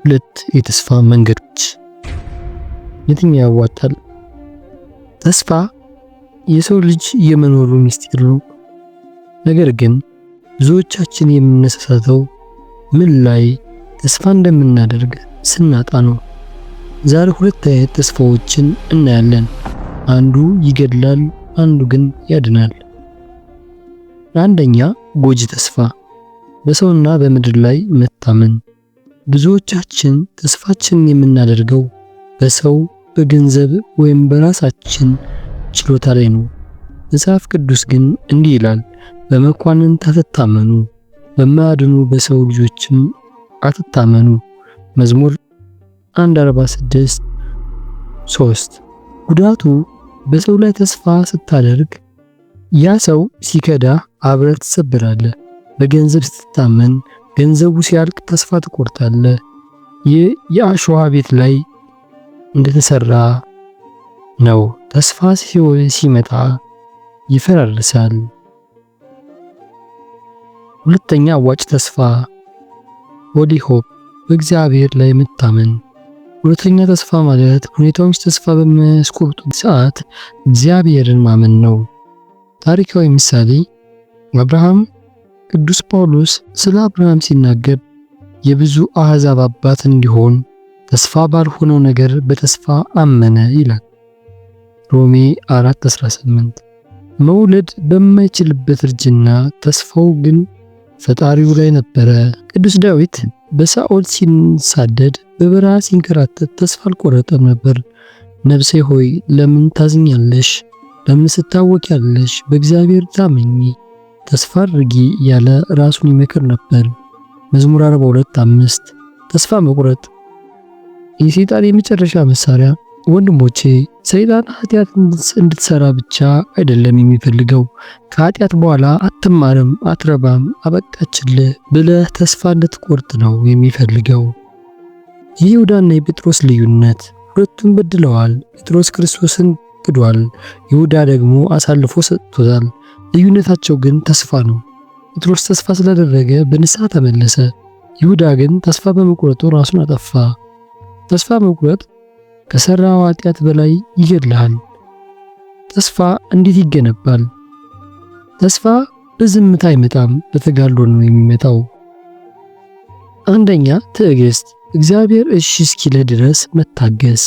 ሁለት የተስፋ መንገዶች፣ የትኛው ያዋጣል? ተስፋ የሰው ልጅ የመኖሩ ምስጢር ነው። ነገር ግን ብዙዎቻችን የምንሳሳተው ምን ላይ ተስፋ እንደምናደርግ ስናጣ ነው። ዛሬ ሁለት አይነት ተስፋዎችን እናያለን። አንዱ ይገድላል፣ አንዱ ግን ያድናል። አንደኛ፣ ጎጂ ተስፋ፣ በሰውና በምድር ላይ መታመን። ብዙዎቻችን ተስፋችንን የምናደርገው በሰው፣ በገንዘብ ወይም በራሳችን ችሎታ ላይ ነው። መጽሐፍ ቅዱስ ግን እንዲህ ይላል፣ "በመኳንንት አትታመኑ፣ በማያድኑ በሰው ልጆችም አትታመኑ።" መዝሙር 146:3። ጉዳቱ፣ በሰው ላይ ተስፋ ስታደርግ ያ ሰው ሲከዳ አብረህ ትሰበራለህ። በገንዘብ ስትታመን ገንዘቡ ሲያልቅ ተስፋ ትቆርጣለህ። ይህ የአሸዋ ቤት ላይ እንደተሰራ ነው። ተስፋ ሲመጣ ይፈራርሳል። ሁለተኛ፣ አዋጭ ተስፋ፣ holy hope፣ በእግዚአብሔር ላይ መታመን። ሁለተኛ ተስፋ ማለት ሁኔታዎች ተስፋ በሚያስቆርጡ ሰዓት እግዚአብሔርን ማመን ነው። ታሪካዊ ምሳሌ፣ አብርሃም። ቅዱስ ጳውሎስ ስለ አብርሃም ሲናገር "የብዙ አሕዛብ አባት እንዲሆን ተስፋ ባልሆነው ነገር በተስፋ አመነ" ይላል። ሮሜ 4:18። መውለድ በማይችልበት እርጅና ተስፋው ግን ፈጣሪው ላይ ነበረ። ቅዱስ ዳዊት በሳኦል ሲሳደድ፣ በበረሃ ሲንከራተት ተስፋ አልቆረጠም ነበር። "ነፍሴ ሆይ፣ ለምን ታዝኛለሽ? ለምን ትታወኪያለሽ? በእግዚአብሔር ታመኚ፣ ተስፋ አድርጊ" እያለ ራሱን ይመክር ነበር። መዝሙር 42:5። ተስፋ መቁረጥ የሰይጣን የመጨረሻ መሳሪያ። ወንድሞቼ፣ ሰይጣን ኃጢአት እንድትሰራ ብቻ አይደለም የሚፈልገው። ከኃጢአት በኋላ አትማርም፣ አትረባም፣ አበቃችልህ ብለህ ተስፋ እንድትቆርጥ ነው የሚፈልገው። የይሁዳና የጴጥሮስ ልዩነት፣ ሁለቱም በድለዋል። ጴጥሮስ ክርስቶስን ክዷል፣ ይሁዳ ደግሞ አሳልፎ ሰጥቶታል። ልዩነታቸው ግን ተስፋ ነው። ጴጥሮስ ተስፋ ስላደረገ በንስሐ ተመለሰ። ይሁዳ ግን ተስፋ በመቁረጡ ራሱን አጠፋ። ተስፋ መቁረጥ ከሰራው ኃጢአት በላይ ይገድልሃል። ተስፋ እንዴት ይገነባል? ተስፋ በዝምታ አይመጣም፣ በተጋድሎ ነው የሚመጣው። አንደኛ፣ ትዕግስት፣ እግዚአብሔር እሺ እስኪልህ ድረስ መታገስ።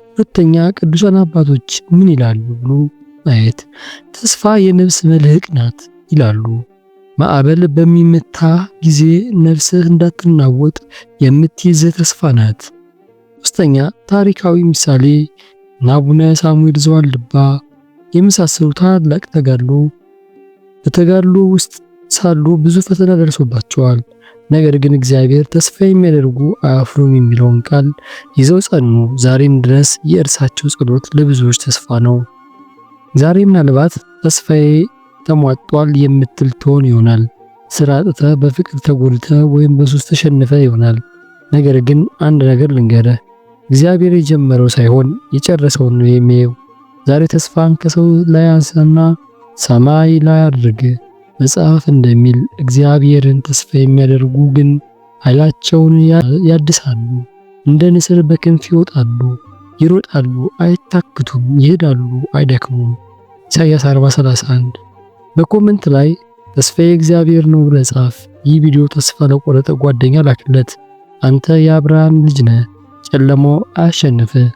ሁለተኛ፣ ቅዱሳን አባቶች ምን ይላሉ ብሎ ማየት። ተስፋ የነፍስ መልህቅ ናት ይላሉ። ማዕበል በሚመታ ጊዜ ነፍስህ እንዳትናወጥ የምትይዝህ ተስፋ ናት። ሶስተኛ፣ ታሪካዊ ምሳሌ፣ አቡነ ሳሙኤል ዘዋልድባ የመሳሰሉ ታላላቅ ተጋድሎ። በተጋድሎ ውስጥ ሳሉ ብዙ ፈተና ደርሶባቸዋል። ነገር ግን እግዚአብሔር ተስፋ የሚያደርጉ አያፍሩም የሚለውን ቃል ይዘው ጸኑ። ዛሬም ድረስ የእርሳቸው ጸሎት ለብዙዎች ተስፋ ነው። ዛሬ ምናልባት ተስፋዬ ተሟጧል የምትል ትሆን ይሆናል። ስራ አጥተህ፣ በፍቅር ተጎድተህ ወይም በሱስ ተሸንፈህ ይሆናል። ነገር ግን አንድ ነገር ልንገርህ፣ እግዚአብሔር የጀመረው ሳይሆን የጨረሰውን ነው የሚያየው። ዛሬ ተስፋን ከሰው ላይ አንሳና ሰማይ ላይ አድርግ። መጽሐፍ እንደሚል እግዚአብሔርን ተስፋ የሚያደርጉ ግን ኃይላቸውን ያድሳሉ፣ እንደ ንስር በክንፍ ይወጣሉ፣ ይሮጣሉ፣ አይታክቱም፣ ይሄዳሉ፣ አይደክሙም። ኢሳይያስ 40:31። በ comment ላይ "ተስፋዬ እግዚአብሔር ነው" ብለህ ጻፍ። ይህ ቪዲዮ ተስፋ ለቆረጠ ጓደኛ ላክለት። አንተ የአብርሃም ልጅ ነህ። ጨለማው አያሸንፍህ።